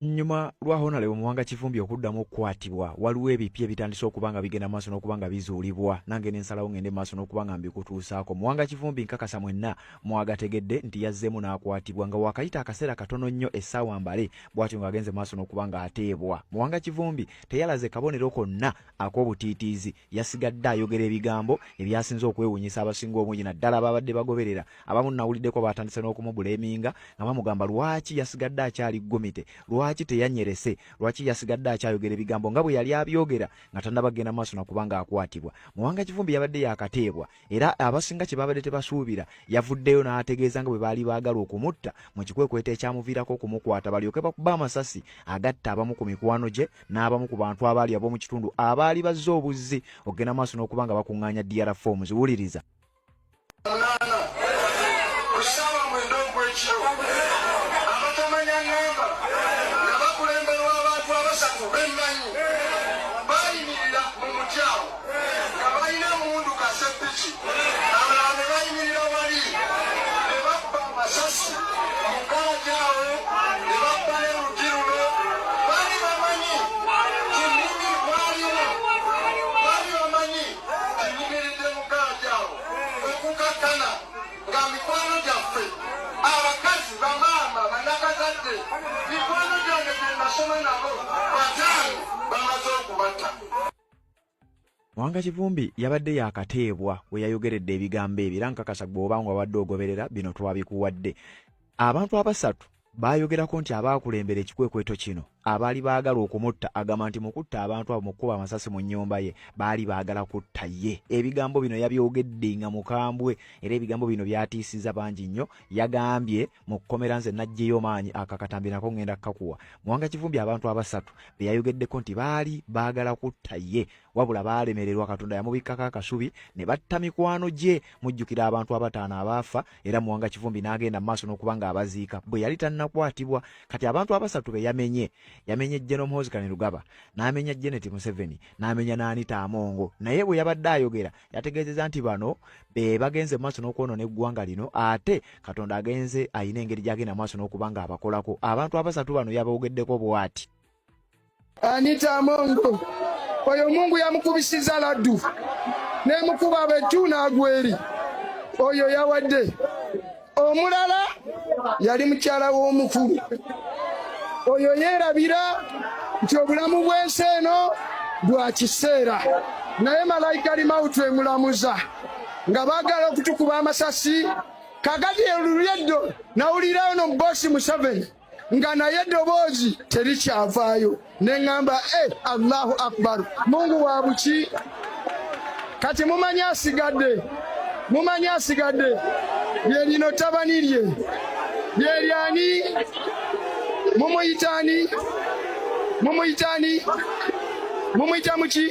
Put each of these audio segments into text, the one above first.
Oluvannyuma lwa Honalebo Muwanga Kivumbi okuddamu okukwatibwa, waliwo ebipya ebitandise okuba nga bigenda maaso n'okuba nga bizuulibwa nange ne nsalawo ngende maaso n'okuba nga mbikutuusaako. Muwanga Kivumbi nkakasa mwenna mwagategedde nti yazzeemu n'akwatibwa nga waakayita akaseera katono nnyo essaawa mbale bw'atyo ng'agenze maaso n'okuba ng'ateebwa. Muwanga Kivumbi teyalaze kabonero konna ak'obutiitiizi yasigadde ayogera ebigambo ebyasinze okwewunyisa abasinga obungi naddala ababadde bagoberera. Abamu nawuliddeko baatandise n'okumubuleeminga nga bamugamba lwaki yasigadde akyali gumite, lwaki teyanyerese, lwaki yasigadde akyayogera ebigambo nga bwe yali abyogera nga tannaba kugenda maaso na kuba ng'akwatibwa. Muwanga Kivumbi yabadde yaakateebwa era abasinga kye babadde tebasuubira yavuddeyo n'ategeeza nga bwe baali baagala okumutta mu kikwekweto ekyamuviirako okumukwata balyoke bakube amasasi agatta abamu ku mikwano gye n'abamu ku bantu abaali ab'omu kitundu abaali bazze obuzzi okugenda maaso n'okuba nga bakuŋŋaanya DR forms. Wuliriza. Ku ssaawa mwenda ogw'ekiro, abatamanya ŋŋamba nga bakulemberwa abantu abasatu bemmanyi bayimirira mu muti awo nga balina emmundu kaseppiki, abalala ne bayimirira wali ne bakuba amasasi mu galagi awo ne bakuba n'oluggi luno. Baali bamanyi nti nnimi mwalimu, baali bamanyi nti nnyimiridde mu galagi awo okukakkana nga mikwano gyaffe abakazi, bamaama, bannakazadde, mikwano gyange gye nasoma nabo bataano bamaze okubatta. Muwanga Kivumbi yabadde yaakateebwa we yayogeredde ebigambo ebyo era nkakasa gwe oba nga wabadde ogoberera bino twabikuwadde. Abantu abasatu baayogerako nti abaakulembera ekikwekweto kino abaali baagala okumutta agamba nti mu kutta abantu abo mu kukuba amasasi mu nnyumba ye baali baagala kutta ye. Ebigambo bino yabyogedde nga mukambwe era ebigambo bino byatiisizza bangi nnyo. Yagambye mu kkomera nze naggyeyo maanyi akakatambi nako ngenda kukakuwa. Muwanga Kivumbi abantu abasatu be yayogeddeko nti baali baagala kutta ye wabula baalemererwa Katonda yamubikkako akasubi ne batta mikwano gye. Mujjukira abantu abataano abaafa era Muwanga Kivumbi n'agenda mu maaso n'okuba ng'abaziika bwe yali tannakwatibwa. Kati abantu abasatu be yamenye, yamenye General Muhoozi Kainerugaba, n'amenya Janet Museveni, n'amenya n'Anita Amongo. Naye bwe yabadde ayogera yategeezezza nti bano be bagenze mu maaso n'okwonoona eggwanga lino ate Katonda agenze alina engeri gy'agenda mu maaso n'okuba ng'abakolako. Abantu abasatu bano yaboogeddeko bw'ati. Anita Amongo oyo Mungu yamukubisiza laddu nemukuba betu n'agweri oyo yawadde omulala yali mukyala w'omukulu oyo yeerabira nti obulamu bw'ensi eno bwa kiseera naye malayika limawutu emulamuza nga baagala okutukuba amasasi kakati oluli eddo nawulira ono bosi Museveni nga naye eddoboozi terikyavaayo ne ŋŋamba e eh, Allahu akbar, Mungu wa buki? Kati mumanyi asigadde, mumanyi asigadde lye lino tabani lye lyeryani? Mumuyitaani? Mumuyitaani? Mumuyita muki?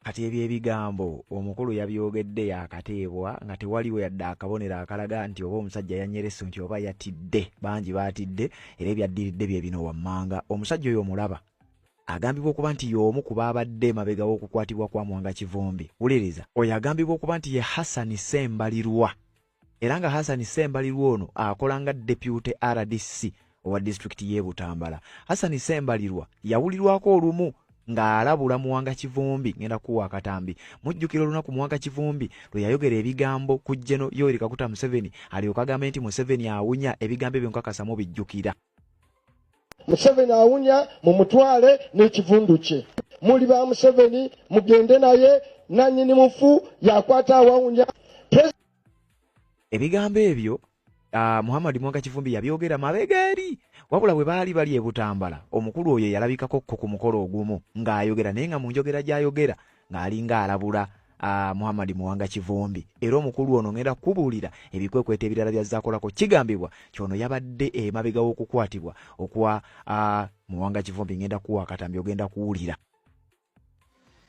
Kati ebyo ebigambo omukulu yabyogedde yakateebwa nga tewaliwo yadde akabonero akalaga nti oba omusajja yanyerese nti oba yatidde. Bangi baatidde era ebyaddiridde bye bino wammanga. Omusajja oyo omulaba agambibwa okuba nti y'omu ku baabadde emabega w'okukwatibwa kwa Muwanga Kivumbi. Wuliriza, oyo agambibwa okuba nti ye Hassan Ssembalirwa era nga Hassan Ssembalirwa ono akola nga deputy RDC owa disitulikiti y'e Butambala. Hassan Ssembalirwa yawulirwako olumu ng'alabula Muwanga Kivumbi. Ngenda kuwa akatambi. Mujjukira olunaku Muwanga Kivumbi lwe yayogera ebigambo ku Geno Yoweri Kaguta Museveni alyoke agambe nti Museveni awunya. Ebigambo ebyo nkakasa mubijjukira. Museveni awunya, mumutwale n'ekivundu kye. Muli ba Museveni mugende naye, nanyini mufu yakwata awawunya. Ebigambo ebyo Muhammad Muwanga Kivumbi yabyogera mabega eri, wabula bwe baali bali e Butambala omukulu oyo yalabikako kko ku mukolo ogumu ng'ayogera naye nga mu njogera gy'ayogera ng'alinga alabula Muhammad Muwanga Kivumbi. Era omukulu ono ngenda kukubuulira ebikwekweto ebirala by'azze akolako. Kigambibwa kyono yabadde emabega w'okukwatibwa okwa Muwanga Kivumbi. Ngenda kuwa akatambi ogenda kuwulira.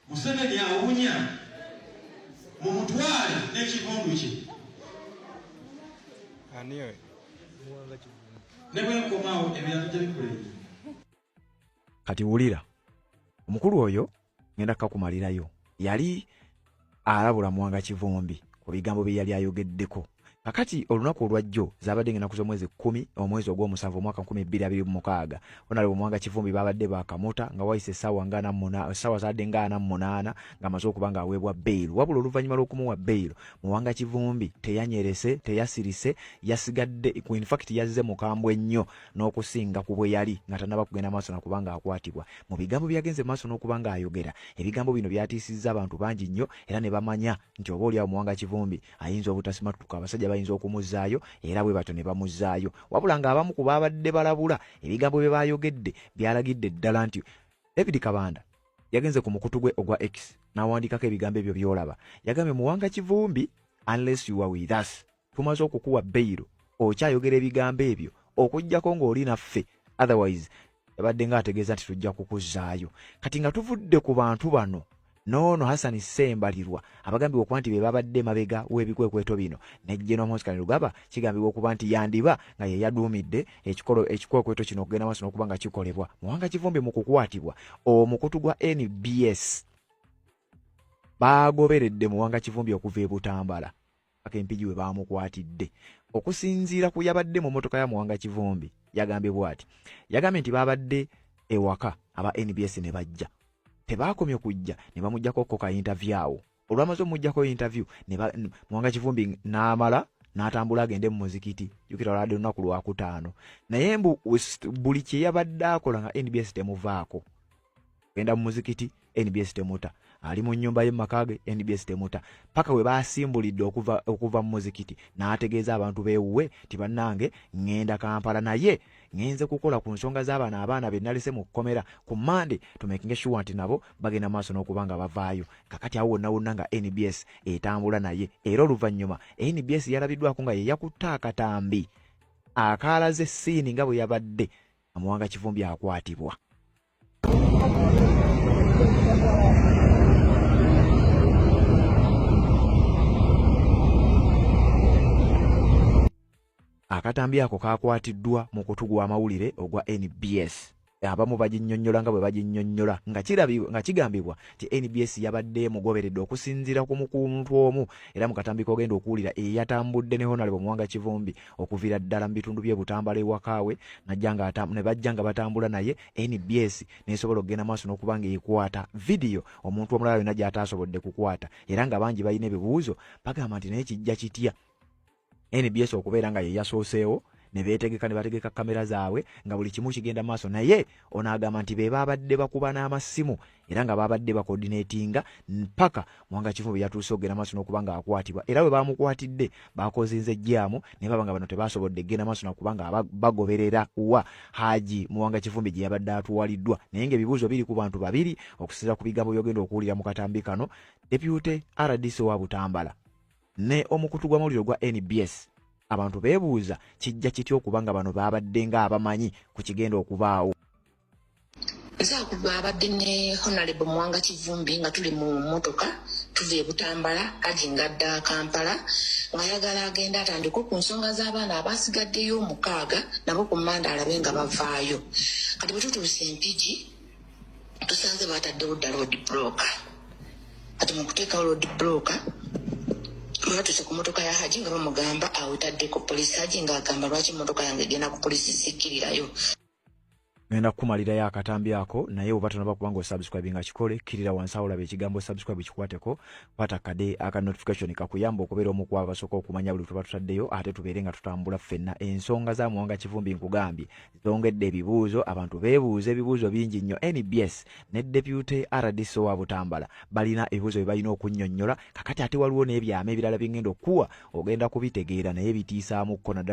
Museveni awunya, mumutwale n'ekivundu kye. Ani oyo? Ne bwe nkomaawo ebirala bijja bikuleeta. Kati wulira omukulu oyo ngenda kukakumalirayo. Yali alabula Muwanga Kivumbi ku bigambo bye yali ayogeddeko. Kakati olunaku olwajjo zaabadde ng'ennaku z'omwezi 10 omwezi ogw'omusanvu omwaka 2026, Honalebo Muwanga Kivumbi baabadde baakamuta nga wayise essaawa nga essaawa zaadde nga 48 ng'amaze okuba ng'aweebwa beyiro. Wabula oluvannyuma lw'okumuwa beyiro, Muwanga Kivumbi teyanyerese, teyasirise, yasigadde, in fact yazze mukambwe nnyo n'okusinga ku bwe yali nga tannaba kugenda maaso na kuba ng'akwatibwa. Mu bigambo bye yagenze maaso n'okuba ng'ayogera, ebigambo bino byatiisizza abantu bangi nnyo era ne bamanya nti oba oli awo Muwanga Kivumbi ayinza obutasimattuka, abasajja bayinza okumuzzaayo era bwe batyo ne bamuzzaayo. Wabula ng'abamu ku baabadde balabula, ebigambo bye baayogedde byalagidde ddala nti David Kabanda yagenze ku mukutu gwe ogwa X n'awandiikako ebigambo ebyo by'olaba. Yagambye Muwanga Kivumbi, unless you are with us, tumaze okukuwa beyiro okyayogera ebigambo ebyo okuggyako ng'oli naffe, otherwise yabadde ng'ategeeza nti tujja kukuzzaayo. Kati nga tuvudde ku bantu bano n'ono Hassan Ssembalirwa abagambibwa okuba nti be babadde emabega w'ebikwekweto bino ne General Muhoozi Kainerugaba kigambibwa okuba nti yandiba nga ye yaduumidde ekikwekweto kino okugenda maaso n'okuba nga kikolebwa. Muwanga Kivumbi mu kukwatibwa omukutu gwa NBS baagoberedde Muwanga Kivumbi okuva e Butambala paka Empigi we baamukwatidde. Okusinziira ku yabadde mu mmotoka ya Muwanga Kivumbi yagambye bw'ati, yagambye nti baabadde ewaka aba NBS ne bajja, tebaakomye kujja ne bamuggyako ko ka interview awo. Olwamaze omuggyako interview ne Muwanga Kivumbi n'amala n'atambula agende mu muzikiti, jjukira olwadde lunaku lwakutaano, naye mbu buli kye yabadde akola nga NBS temuvaako. Genda mu muzikiti NBS temuta, ali mu nnyumba ye mu maka ge NBS temuta, paka we baasimbulidde okuva mu muzikiti n'ategeeza abantu b'ewuwe nti bannange ŋŋenda Kampala naye ŋŋenze kukola ku nsonga z'abano abaana be nalese mu kkomera ku Mmande tumakinge sure nti nabo bagenda maaso n'okuba nga bavaayo. Kakati awo wonna wonna nga NBS etambula naye, era oluvannyuma NBS yalabiddwako nga ye yakutte akatambi akaalaze siini nga bwe yabadde Muwanga Kivumbi akwatibwa. Akatambi ako kakwatiddwa mu kutu gw'amawulire ogwa NBS. Abamu baginnyonnyola nga bwe baginnyonnyola nga kigambibwa nti NBS yabadde emugoberedde okusinziira ku muntu omu, era mu katambi k'ogenda okuwulira eyatambudde ne Honalebo Muwanga Kivumbi okuviira ddala mu bitundu by'e Butambala ewaka we ne bajja nga batambula naye, NBS n'esobola okugenda maaso n'okuba ng'ekwata vidiyo omuntu omulala yonna gy'ataasobodde kukwata, era nga bangi balina ebibuuzo bagamba nti naye kijja kitya NBS okubeera nga ye yasooseewo ne beetegeka ne bategeka kamera zaabwe nga buli kimu kigenda maaso, naye ono agamba nti be baabadde bakuba n'amasimu era nga baabadde bakoordinatinga mpaka Muwanga Kivumbi yatuuse okugenda maaso n'okuba nga akwatibwa, era we baamukwatidde baakozinze jjaamu naye baba nga bano tebaasobodde kugenda maaso nakuba nga bagoberera wa Haji Muwanga Kivumbi gye yabadde atwaliddwa, naye ng'ebibuuzo biri ku bantu babiri okusinziira ku bigambo by'ogenda okuwulira mu katambi kano, Deputy RDC wa Butambala ne omukutu gw'amawulire ogwa NBS. Abantu beebuuza kijja kitya okuba nga bano baabadde ng'abamanyi ku kigenda okubaawo. Nze abadde ne Honorable Muwanga Kivumbi nga tuli mu mmotoka tuva e Butambala, Haji ng'adda Kampala ng'ayagala agende atandike ku nsonga z'abaana abasigaddeyo 6 nabo ku Mmande alabe nga bavaayo. Kati bwe tutuuse e Mpigi tusanze bataddewo dda road block. Kati mu kuteekawo road block batuuse ku mmotoka ya Haji nga bamugamba awetadde ku poliisi. Haji ng'agamba lwaki emmotoka yange egenda ku poliisi, sikkirirayo. Ngenda kukumalirayo akatambi ako, naye oba tonaba kuba nga osubscribinga kikole, kkirira wansi awo olaba ekigambo subscribe kikwateko, kwata kade aka notification kakuyamba okubeera omu ku abasooka okumanya buli tuba tutaddeyo, ate tubeere nga tutambula ffenna. Ensonga za Muwanga Kivumbi nkugambye zongedde ebibuuzo, abantu beebuuza ebibuuzo bingi nnyo. NBS ne Deputy RDC wa Butambala balina ebibuuzo bye balina okunnyonnyola. Kakati ate waliwo n'ebyama ebirala bye ngenda okukuwa, ogenda kubitegeera naye bitiisaamukko naddala.